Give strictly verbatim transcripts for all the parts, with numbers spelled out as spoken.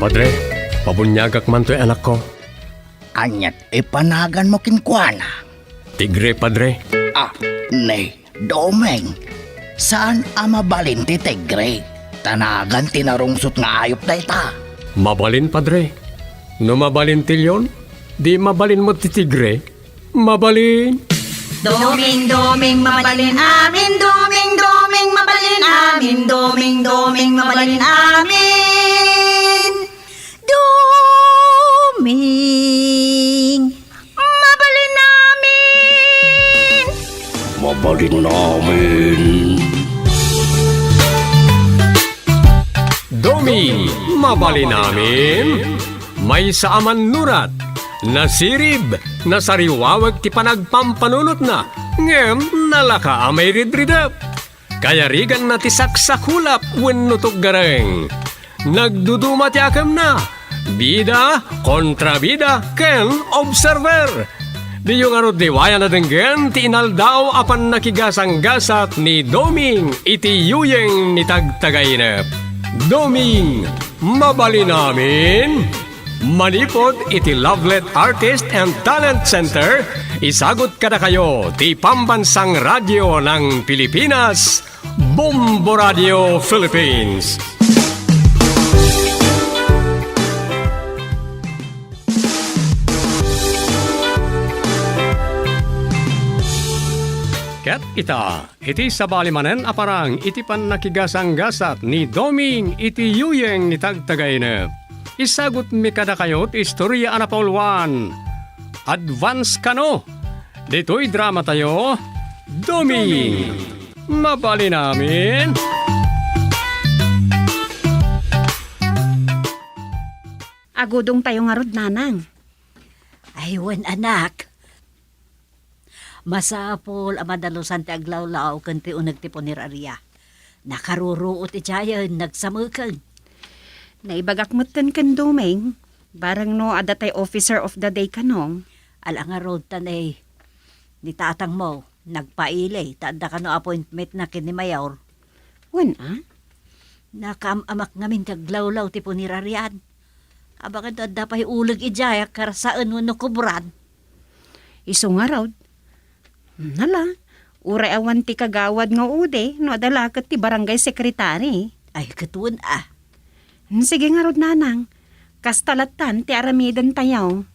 Padre, pabuniagak man toy anakko. Aniat ipanaganmo kenkuana? Tigre, Padre. Ah, ni, Doming, saan a mabalin ti tigre? Ta nagan ti narungsot nga ayup dayta. Mabalin, Padre. No mabalin ti leon, di mabalin met ti tigre. Mabalin. Doming, Doming, mabalin amin. Doming, Doming, mabalin amin. Doming, Doming, mabalin amin. Doming, mabalin amin. Mabalin amin. Doming, mabalin amin. Maysa a mannurat, nasirib, nasariwawek ti panagpampanunotna, ngem nalaka a mairidridep. Kayariganna ti saksakulap wenno tuggareng. Nagduduma ti akemna, bida, kontrabida, ken observer. Diyo ngarud liwayan a denggen ti inaldaw a pannakigasanggasat ni Doming iti yuyeng ni Tagtagainep. Doming, mabalin amin? Manipud iti Lovelet Artist and Talent Center, isagut kadakayo ti Pambansang Radyo ng Pilipinas, Bombo Radio Philippines. Ket ita, iti sabali manen a parang iti pannakigasanggasat ni Doming iti yuyeng ni Tagtagainep. Isagutmi kadakayo ti istoria a napauluan. Advance kano. Ditoy dramatayo, Doming. Mabalin amin. Agudongtayo ngarud, nanang. Ay, wen, anak. Masapul a madalusan ti aglawlaw ken ti uneg ti punerarya. Nakaruruot idiayen, nagsameken. Naibagak metten ken Doming, bareng no adda tay officer of the day kano. Ala ngarud ta ni, ni tatangmo, nagpaili, ta adda kano appointmentna ken ni Mayor. Wen a? Nakaam-amak ngamin ti aglawlaw ti puneraryan. Abakan no adda pay uleg idiay a karsaen wenno kubran. Isu ngarud. Nala, uray awan ti kagawad nga udi no adda la ket ti barangay secretary. Ay, ket wen a. Sige ngarud, nanang. Kasta lattan ti aramidentayo.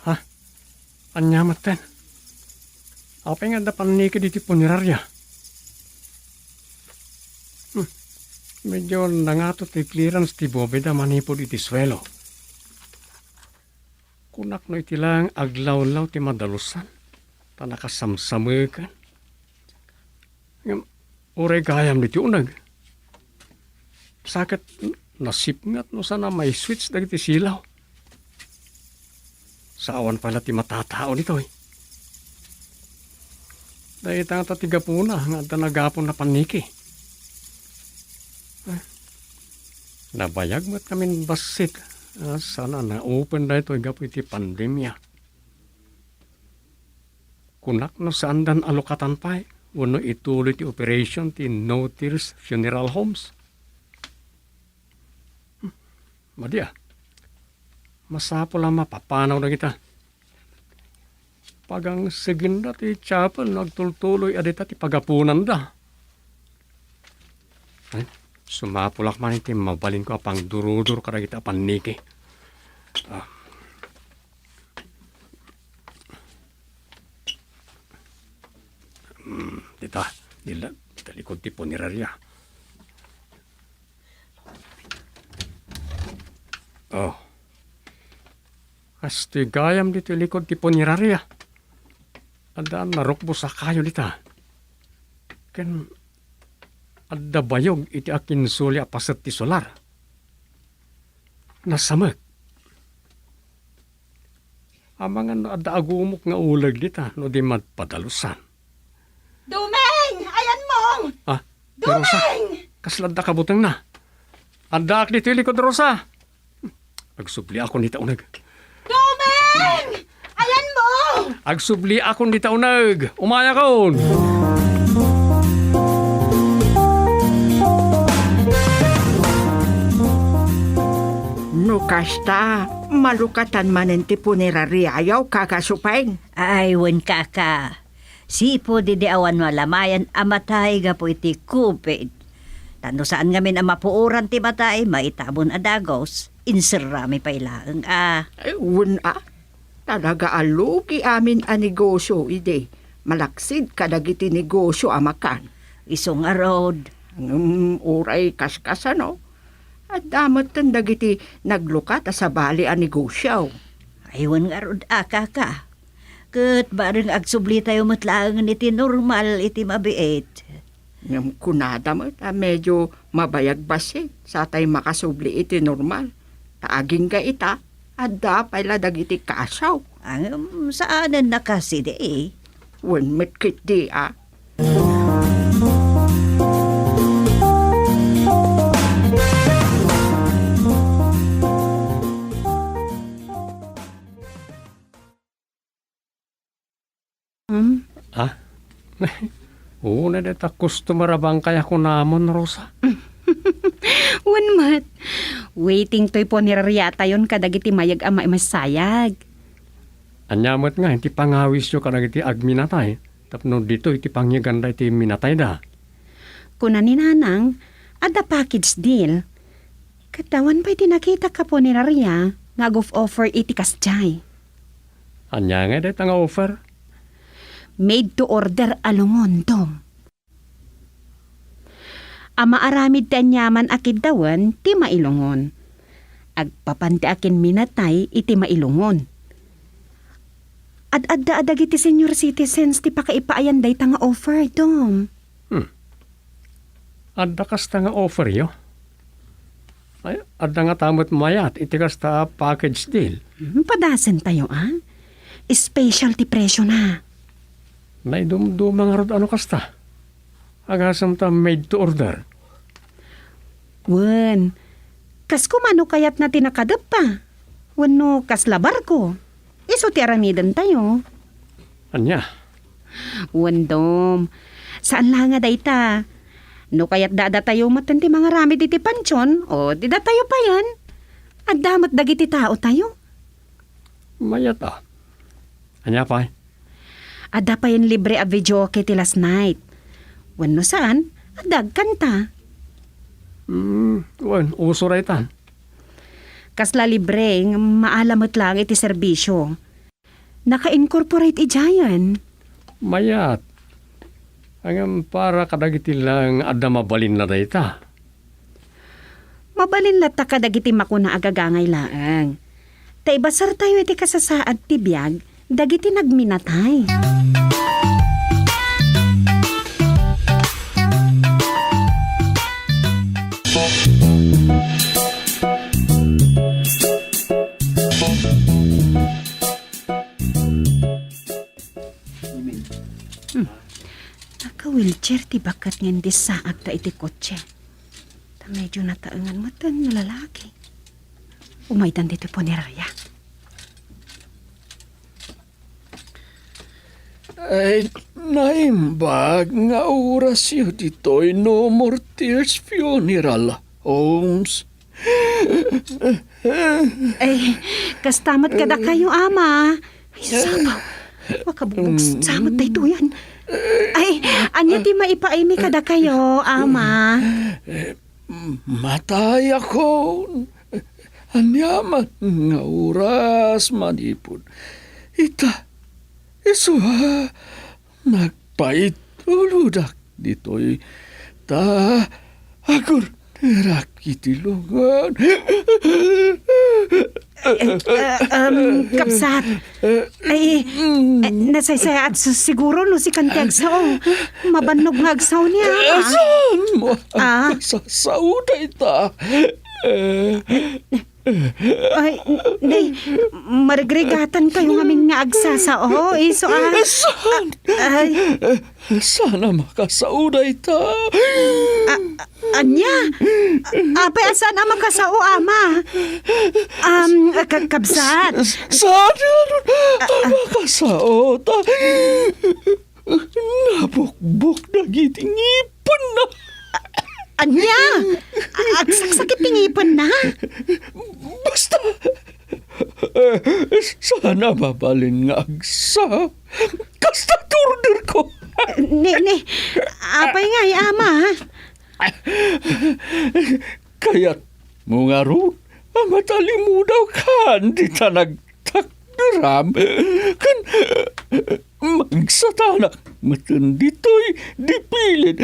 Ha? Ania metten? Apay nga adda panniki ditoy punerarya? Hmm. Medyo nangato ti clearance ti bobeda manipud iti suelo. Kunak no iti laeng aglawlaw ti madalusan, ta nakasamsameken. Ngem uray gayam ditoy uneg. Sa ket nasipnget no saan a maiswitch dagiti silaw. Sa awan pay la ti matatao ditoy. Dayta ngata ti gapuna nga adda nagapon a panniki. Eh, nabayag met ngamin bassit. Ah, saan a na-open daytoy gapu iti pandemia. Kunak no saandan a lukatan pay wenno ituloy ti operation ti No Tears Funeral Homes. Hmm, madi a. Masapul a mapapanaw dagita. Pagangsigenda ti chapel no agtultuloy a dita ti pagapunanda. Ay, sumapulak man iti mabalinko a pangdurudur kadagita a panniki. Ah. Hmm, dita, dila, dita likod ti punerarya. Oh. Kastoy gayam ditoy likod ti punerarya. Adda narukbos a kayo dita. Ken adda bayog iti akinsuli a paset ti solar. Nasamek. Amangan no adda agumok nga uleg dita no di madpadalusan. Dumeng! Ayanmo! Ah, Rosa, Dumeng! Kasla adda kabutengna? Addaak ditoy likod, Rosa. Agsubliakon dita uneg. Dumeng! Ayanmo! Agsubliakon dita uneg. Umayakon! No kasta, malukatan manen ti punerariayo, Kaka Supeng. Ay, wen, Kaka. Sipud idi awan malamayan a matay gapu iti covid. Ta no saan ngamin a mapuoran ti matay, maitamon a dagus, inserrami pay laeng a. Ay, wen a. Talaga a lugi amin a negosio idi malaksid kadagiti negosio a makan. Isu ngarud. Ngem uray kaskasano, adda metten dagiti naglukat a sabali a negosio. Ay, wen ngarud a, Kaka. Ket bareng agsublitayo met laengen iti normal iti mabiit. Ngem kunada met a medio mabayag bassit satay makasubli iti normal. Ta agingga ita, adda pay la dagiti kaso. Ngem saanen a kasdi. Wen met ketdi a. Hmm? Ah? Una dayta customer a bangkay a kunamon, Rosa. Wen met. Waiting toy punerariatayon kadagiti mayeg a maimassayag. Ania met nga iti pangawisyo kadagiti agminatay tapno ditoy ti pangyeganda iti minatayda? Kuna ni Nanang, adda package deal. Ket awan pay ti nakitak a puneraria nga ag-offer iti kasdiay. Ania ngay dayta nga offer? Made to order a lungon, Dom. A maaramid ti aniaman a kiddawen ti mailungon. Agpapan ti akinminatay iti mailungon. Ad-adda a dagiti senior citizens ti pakaipaayanda ita nga offer, Dom. Hmm. Adda kasta nga offeryo? Ay, adda ngata met mayat iti kasta a package deal. Hmm, padasentayo, a? Special ti presiona. Naidumduma ngarud a no kasta. Agasem ta made to order. Wen, kas koma no kayatna ti nakadeppa. Wenno kasla barko. Isu ti aramidentayo. Ania? Wen, Dom. Saan la nga dayta. No kayat da, datayo met ti mangaramid iti pansion, o ti datayo payen. Adda met dagiti taotayo. Mayat a. Ania pay? Adda payen libre a videoke ti last night. Wenno saan, adda agkanta. Hmm, wen, uso daytan. Kasla libre, ngem maala met laeng iti serbisio. Naka-incorporate idiayen. Mayat. Ngem para kadagiti laeng adda mabalinna dayta. Mabalin latta kadagiti makuna a gagangay laeng. Ta ibasartayo iti kasasaad ti biag dagiti nagminatay. Hmm. Naka-wheelchair ti baket nga indisaagda iti kotse. Ta medyo nataengan met nga lalaki. Umaydan ditoy puneraria. Ay, naimbag nga orasyo ditoy No More Tears Funeral Homes. Ay, kasta met kadakayo, Ama. Ay, sapa? Makabugbog sa met daytoyen. Ay, ania ti maipaaymi kadakayo, Ama? Matayakon. Aniaman nga oras manipud ita, isu a nagpaitulodak ditoy ta agurnerak iti lungon. Eh, eh, um, kabsat. Ay, eh, nasaysayaat s-, siguro no sikan ti agsao. Mabannog nga agsao niya, ah. Saan mo ang Ah. Kasasao dayta? Eh. Ay, n-, nay, marigrigatankayo ngamin nga agsasao, isu a. Saan? Ay. Saan a makasao dayta? A-, ania? Apay a saan a makasao, ama? Um, ka-, kabsat. S-, saan a makasao ta nabukbok dagiti ngipenna. A-, ania? Agsaksakit ti ngipenna? Basta, eh, saan a mabalin nga agsa. Kasta ti orderko. Ni, ni, apay ngay, ama? Kayatmo ngarud a matalimudawkan dita nagtakderam ken magsatanak metten ditoy dipilen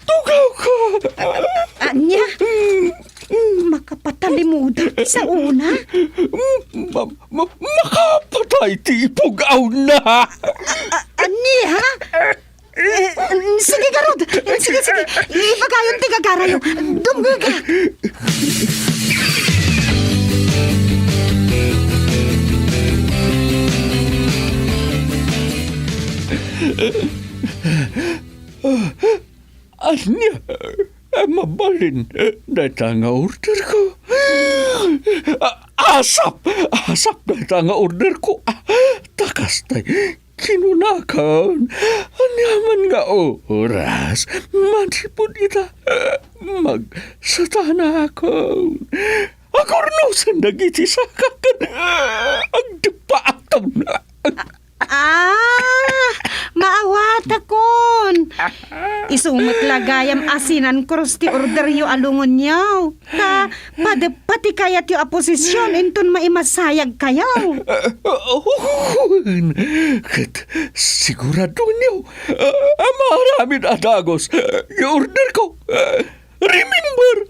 tugawko. A-, ania? Makapatalimudawka ti saona? Ma-, ma-, makapatay ti ipugawna. A-, a-, ania? Eh, sige, garud. Sige, sige. Ibagayon ti gagarayo. Dumngegak. Ania? Mabalin dayta nga orderko? A-, asap! Asap dayta nga orderko. A, ta kastay kinunakon, aniaman nga oras manipud ita, magsatanakon. Akurnosen dagiti saka ken agdeppaakton. Ah, maawatakon. Isu met la gayam a sinankrus ti orderyo a lungonyo. Ta, padeppa ti kayatyo a posision inton maimasayagkayo. Wen, ket siguradonyo a maaramid a dagus ti orderko. Remember,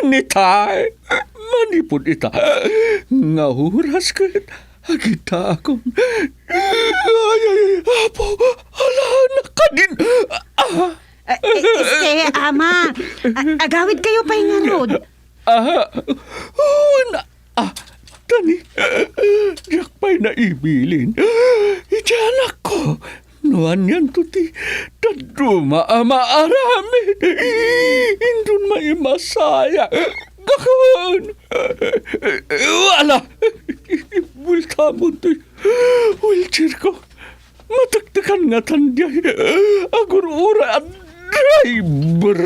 anytime. Manipud ita nga oras ket agiddaakon. Ay, ay, ay, Apo, alanak kadin. Ah. Eh, eh, este, ama, a-, agawidkayo pay ngarud. Ah, wen, ah, tani, diak pay naibilin iti anakko. No anianto ti dadduma a maaramid, inton maimasayagakon. Wala! Bueltamon ti wheelchairko. Matektekan ngatan diay agur-uray a driver.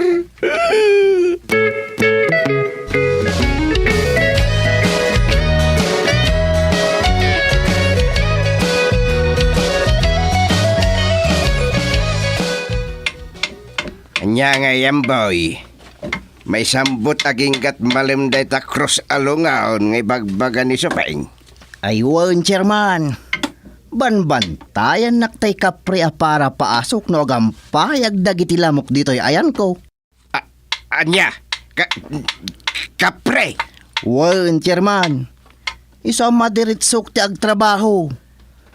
Ania ngay, Amboy? Maisambut aginggat malem dayta krus a lungon nga ibagbaga ni Supeng? Ay wen, Chairman. Banbantayannak tay kapre a para paasok no agampayag dagiti lamok ditoy ayanko. A-, ania? Ka-, kapre? Wen, Chairman. Isu a madiritsok ti agtrabaho.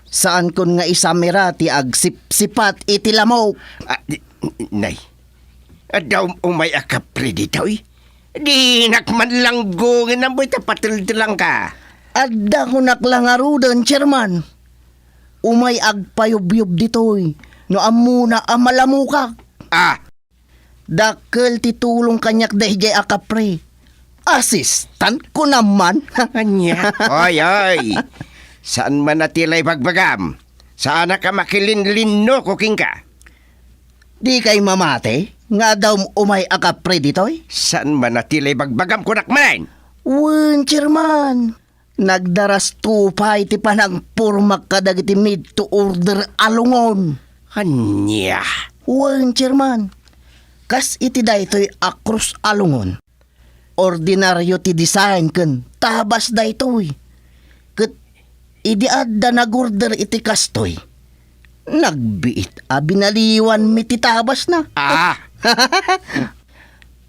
Saankon nga isamira ti agsipsipat iti lamok. Ah, di-, nay. Adda um-, umay a kapre ditoy? Dinak man langgongen, Amboy, ta pateltelanka. Adda kunak la ngaruden, Chairman. Umay agpayubyub ditoy no ammona a malamokak. Ah. Dakkel ti tulong kaniak daydiay a kapre. Assistant ko naman. Ania? Oy, oy. Saan man a ti la ibagbagam? Saanak a makilinlinnoko kenka. Dikay mamati nga adda um-, umay a kapre ditoy? Saan man a ti la ibagbagam, kunak manen? Wen, Chairman. Nagdarasto pay ti panangpurmak kadagiti made to order a lungon. Ania? Wen, Chairman. Kas iti daytoy a krus a lungon, ordinario ti design ken tabas daytoy. Ket idi adda nag-order iti kastoy, nagbiit a binaliwanmi ti tabasna. Ah!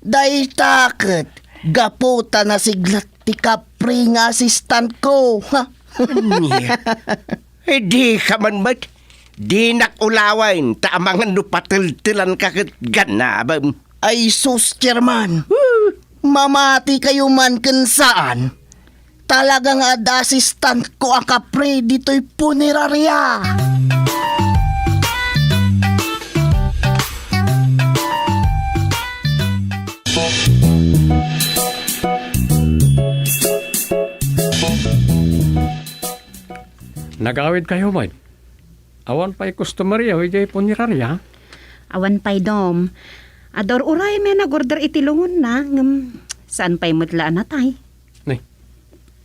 Dayta ket gapu ta nasiglat ti kapre nga assistant ko. Ha? Ania? Eh, dika man met. Dinak ulawen ta amangan no pateltelanka ket ganabem. Ay sus, Chairman. Huh? Mamati kayo man ken saan, talaga nga adda assistant ko a kapre ditoy punerarya. Nagawid kayo, Mike? Awan pay customer-yo idiay punerarya? Awan pay, Dom. Adda ur-uray met nag-order iti lungonna, ngem saan pay met la a natay. Ni,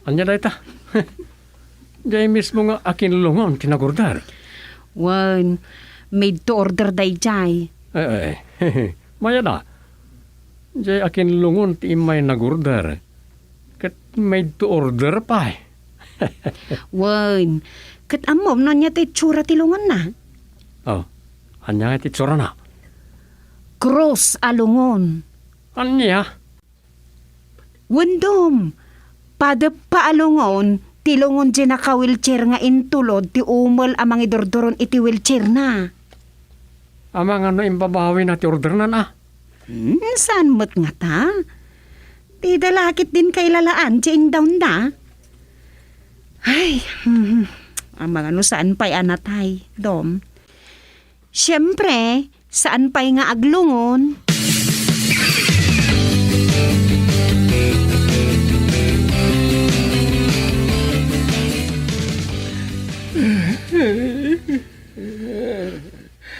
ania dayta? Diay mismo nga akinlungon ti nag-order? Wen, made to order daydiay. Eh, eh, mayat a. Diay akinlungon ti immay nag-order. Ket made to order pay. Wen, ket ammom no ania ti itsura ti lungonna? Oh, ania nga ti itsurana? Krus a lungon. Ania? Wen, Dom, padeppa a lungon ti lungon diay naka-wheelchair nga intulod ti umel a mangidurduron iti wheelchairna. Amangan no imbabawina ti ordernan a? Hmm, saan met ngata? Dida la ket din kailalaan diay indawnda. Ay, hmm, amangan no saan pay a natay, Dom. Siempre, saan pay nga aglungon.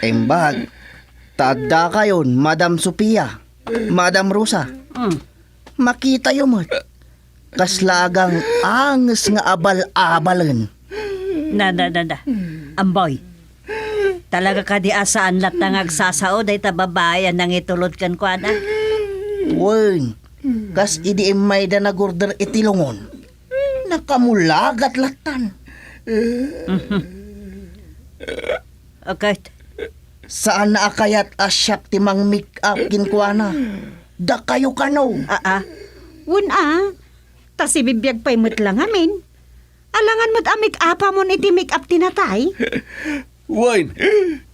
Imbag, ta addakayon, Madam Sofia, Madam Rosa. Mm. Makitayo met. Kasla agang-anges nga abal-abalen. Na, na, na, na. Amboy, talaga kadi a saan latta nga agsasao dayta babai a nangitulod kenkuana? Wen, kas idi immayda nag-order iti lungon, nakamulagat lattan. Mhm. Okay. Saan a kayat a siak ti mang-make up kenkuana. Dakayo kano? Aa. Wen a, ta sibibiag pay met la ngamin. Alangan met a make-upamon iti make-up ti natay? Wen,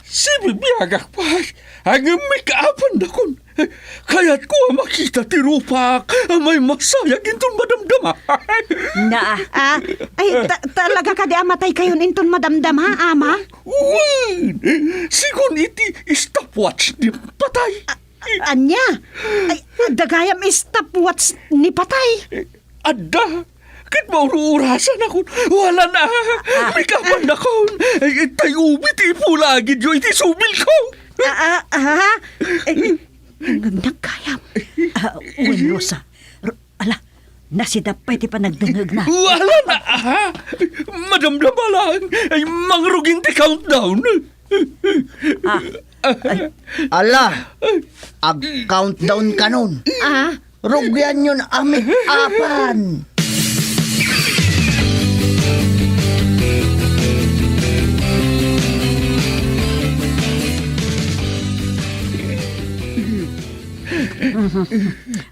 sibibiagak pay. Ngem make-upandakon. Kayatko a makita ti rupak a maimasayag inton madamdama. Naa. Ah, ay, ta-, talaga kadi a mataykayon inton madamdama, Ama? Wen, sigun iti stopwatch ni patay. A-, ania? Ay, adda gayam stopwatch ni patay? Adda. Ket maur-urasanakon. Wala na. Ah. Make-upandakon. Ay, tay ubi ti ipulagidyo iti subilko. Ah, ah, ah. Ay, nagdagayam. Ah, wen, Rosa. Ro-, ala, nasidap pay ti panagdengngegna. Wala na, ah. Madamdama laeng. Ay, mangrugin ti countdown. Ah. Ay. Ala, ag-countdown kanon. Ah. Rugianyon a make-upan. Mm, mm,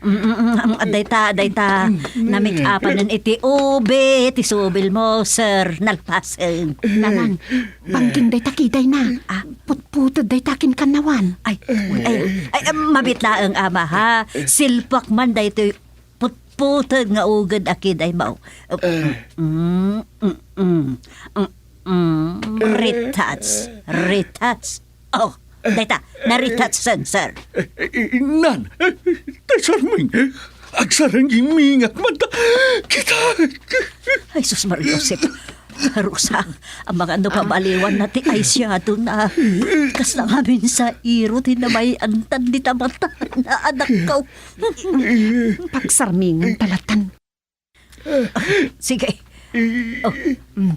mm, mm, dayta, dayta. Na-make-upanen iti ubi, ti subilmo, sir. Nalpasen. Nanang, bangking dayta kidayna. Ah. Putputed dayta kinkannawan. Ay, ay, ay, ay, mabit laeng, Ama, ha? Silpak man daytoy putputed nga uged a kidaymo. Mm, mm, mm. Mm, mm. Retouch, retouch. Oh, dayta, na-retouch, sir. Eh, eh, eh, nan, eh, tay Sarming, eh, agsarangimingak man ta, kita. Ay, sus, Maria Josep. Rosa, amangan no pabaliwanna ti aysiadona. Kasla ngamin sa iro ti namay-antan dita mata na anakko. Pagsarmingan ta lattan. Sige. Oh, mm.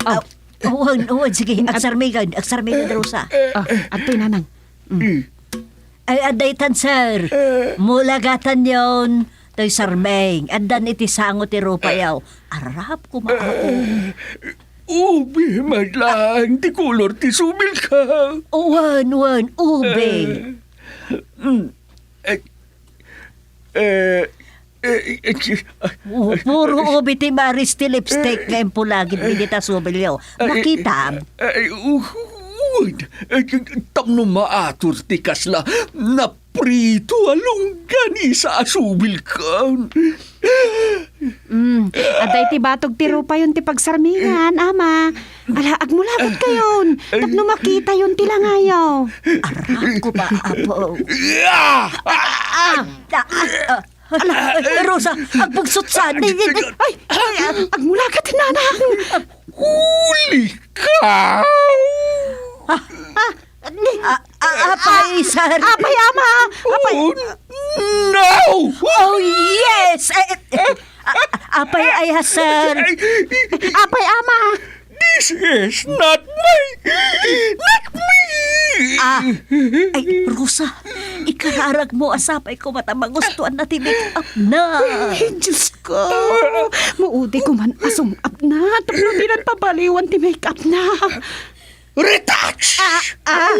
Ah, oh, wen, wen, sige. Agsarmingan, agsarmingan, Rosa. Ah, adtoy, Nanang. Mm. Ay, adda itan, sir. Mulagatanyon toy Sarming. Addan iti sango ti rupayo. Arap, kumaako. Ubi met laeng ti kolor ti subilko. Wen, wen, ubi. Eh, mm, eh, eh, Eh, eh, eh, ah, Oh, puro ubi ti Maris ti lipstick nga impulagidmi dita subilyo. Nakitam? Eh, uh, uh, eh, tapno maatur ti kasla, nap-, prito a longganisa a subilkan. Mm, adda iti batog ti rupayon ti pagsarmingan, ama. Ala, agmulagat kayon, tapno makitayon ti langayo. Arak ko ba, apo? Ah! Ah! Ah! Ah! Ala, Rosa, agbugsot sa... Ay, ay, ay, agmulagat, nanang. Huli ka! Ah, ah, ni- Ah, ah, apay, sir. Apay, ama. Apay. Oh, no! Oh, yes! Eh, eh, eh, ah, ah, apay, ay, ah, sir. Apay, ama. This is not my, not me! Ah, ay, Rosa, ikararag mo, asapay ko mata magustuan na ti make-up na. Ay, Diyos ko. Maudi ko man asung-up na. Tapno dinan pabaliwan ti make-up na. Retouch! Ah, ah,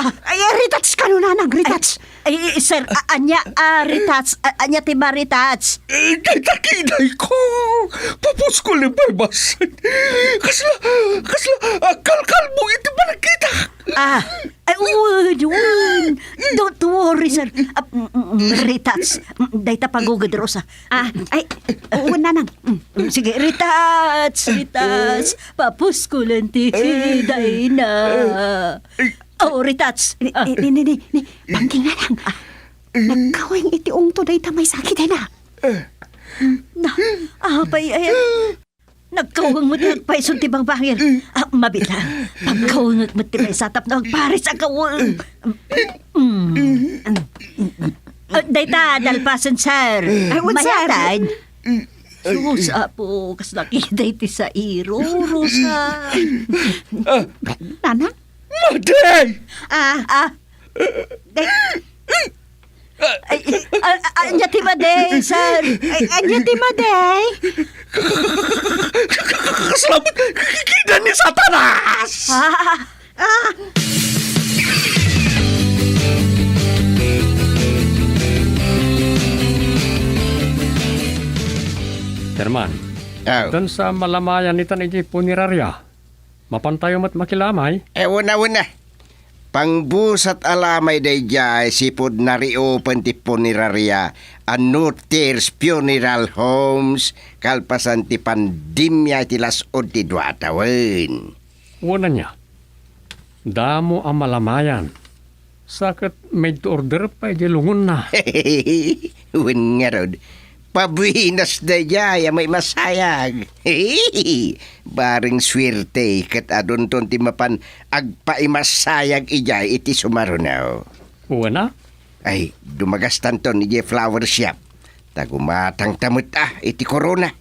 ah, ay, retouch kano, nanang, retouch. Ay, ay, sir, a-, ania, ah, retouch, a-, ania ti ma-retouch? Eh, dayta kiday ko. Papuskol ni Barbas. Kasla, kasla, ah, kalkalbo iti panagkita. Ah, ay, wen, wen. Don't worry, sir. Ah, mm, mm, mm, retouch. Mm, dayta paguged, Rosa. Ah, ay, wen, nanang. Mm, mm, sige, retouch, retouch. Papuskulan ti kiday na. Oh, retouch. Ni, ni, ni, ni, ni, ni. Bangking, nanang. Ah. Nagkaweng iti ungto dayta maysa a kiday na. Na, apay, ay, nagkaweng met ti agpayso ti bangbangir. Ah, mabilang. Pagkawengek met ti maysa tapno agparis a kaweng. Mm. Ah, dayta, dalpasen, sir. Ay, wen, sir. Mayatan. Sus, apo, kas nakita iti sairo, Rosa. Ah. Nanang? Madi! Ah, ah. Ay, ay, ah, ah, ania ti madi, sir? Ay, ania ti madi? Kasla met, kikidan ni Satanas! Ah, ah. Chairman, aw, dansa malamayan itan iti punerarya. Mapantayo met makilamay? Eh, wen a, wen a. Pangbusat a lamay daydiay sipud na-reopen ti punerarya a No Tears Funeral Homes kalpasan ti pandemia iti las-ud ti dua a tawen. Wen ania? Damo a malamayan. Sa ket made to order pay di lungonna. Wen ngarud, pabuenas daydiay a maimasayag. Bareng suerte ket adunton ti mapan agpaimasayag idiay iti sumaruno. Wen a? Ay, dumagastanton idiay flower shop. Ta gumatangta met a iti korona.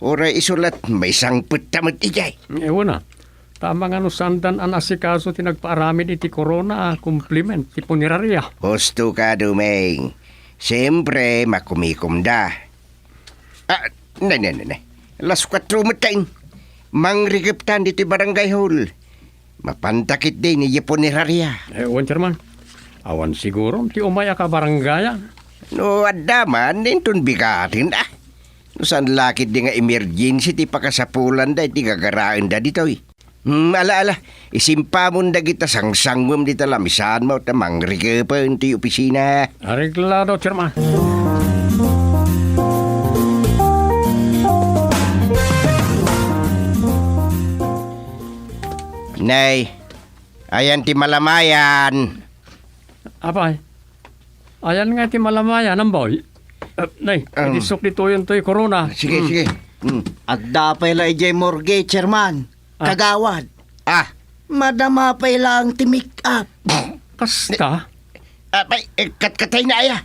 Uray isu la't, maisangpetta met idiay. Eh, wen a. Ta amangan no saandan a naasikaso ti nagpaaramid iti korona a komplement ti punerarya. Husto ka, Dumeng. Siempre, makumikomda. Ah, ne, ne, ne, ne. Las kuatro met ta in. Mangrikeptan ditoy barangay hall. Mapanta ketdi idiay punerarya. Eh, wen, Chairman. Awan siguron ti umay a kabarangayan. No adda man, inton bigaten, ah. No saan la ketdi nga emergency ti pakasapulanda iti gagaraenda ditoy. Hmm, ala, ala. Isimpamon dagita sangsanguem dita lamisan mo ta mangrikepen ti opisina. Areglado, Chairman. Nay, ayan ti malamayan. Apay, ayan nga ti malamayan, Amboy. Eh, nay, um, iti sukli tuyon toy korona. Sige, hmm, sige. Hmm. Adda pay la idiay morgue, Chairman. Ah. Kagawad. Ah. Madama pay laeng ti make-up. Kasta? Ah, pay, eh, kat-, katay na aya.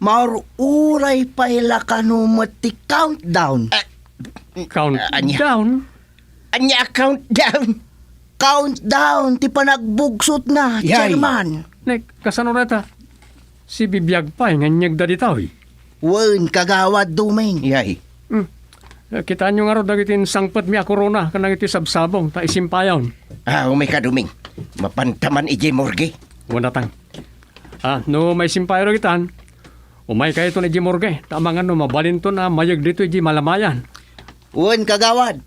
Maururay pay la kano met ti countdown. Ah, countdown? Ah, ania? Ania a countdown? Countdown ti panagbugsotna, yay, Chairman. Nek, kasano dayta? Sibibiag pay nga inyegda ditoy. Wen, Kagawad Dumeng. Yay. Hmm. Eh, kitaenyo ngarud dagiti insangpetmi a korona ken dagiti sabsabong ta isimpayon. Ah, umay ka, Dumeng. Mapanta man idiay morgue. Wen a, Tang. Ah, no maisimpayo dagitan, umaykayton idiay morgue, ta amangan no mabalinton a mayeg ditoy idiay malamayan. Wen, Kagawad.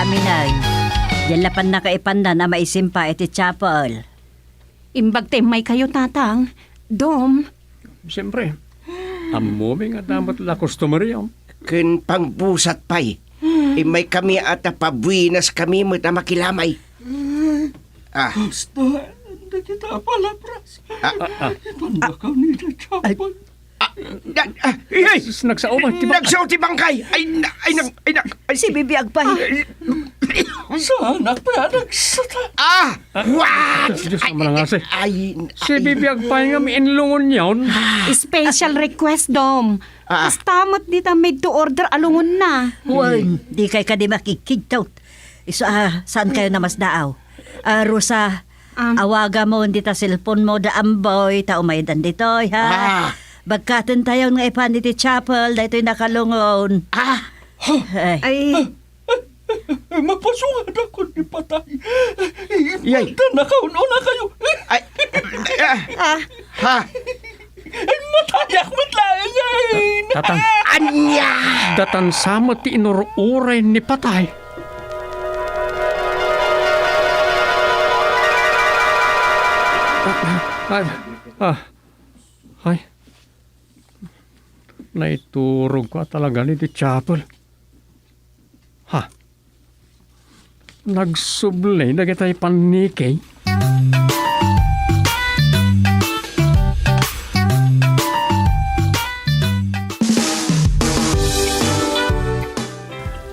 Minay, diyan la pannakaipandan a maisimpa iti chapel. Imbag ta immaykayo, Tatang. Dom. Siyempre, ammomi nga adda met la customer-yo. Ken pangbusat pay. Immaykami a ta pabuenaskami met a makilamay. Ah. Basta, dagita a palabras. Ah, ah, ah. Ipannakaw ni Chapel. Ah, ah, ay! Sus, nagsao ba? Nagsao ti bangkay! Ay, na-, ay, nag-, ay, nag-, ay. Si Bibi Agpay. Saan? Agpay, nagsata. Ah! What? Diyos, Diyos, ay, amanangasi. Ay, ay. Si Bibi Agpay nga miinlungon yon. Special request, Dom. Ah. Kasta met dita made to order a lungonna. Wen, dikay kadi makikidtot. Isu a, saankayo namasdaaw? Ah, Rosa, ah, awagamon dita cellphone-mo da Amboy, ta umayadan ditoy, ha? Ah. Bagkaten tayon nga ipan iti chapel, daytoy nakalungon. Ah. Ay. Ay. Mapasungadakon ni patay. Yay. Ipagdan nakaun-unakayo. Ay. Ah. Ha? Ay, matayak met laeng, ay. Tatang. Ania? Datan sa met ti inur-uray ni patay. Ah, ah, ay. Naiturogko a talaga iti chapel. Ha? Nagsubli dagitay panniki.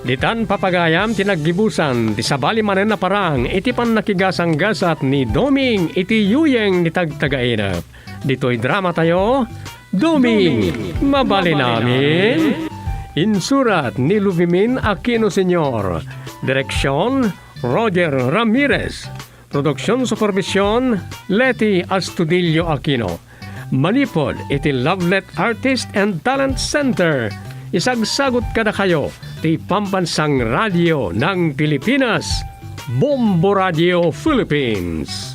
Ditan, papagayam, ti naggibusan ti sabali manen a parang iti pannakigasanggasat ni Doming iti yuyeng ni Tagtagainep. Ditoy dramatayo, Doming, mabalin amin. Insurat ni Luvimin Aquino Senior. Direksyon, Roger Ramirez. Produksion supervision, Leti Astudillo Aquino. Manipud iti Lovelet Artist and Talent Center. Isagsagut kadakayo ti Pambansang Radio ng Pilipinas, Bombo Radio Philippines.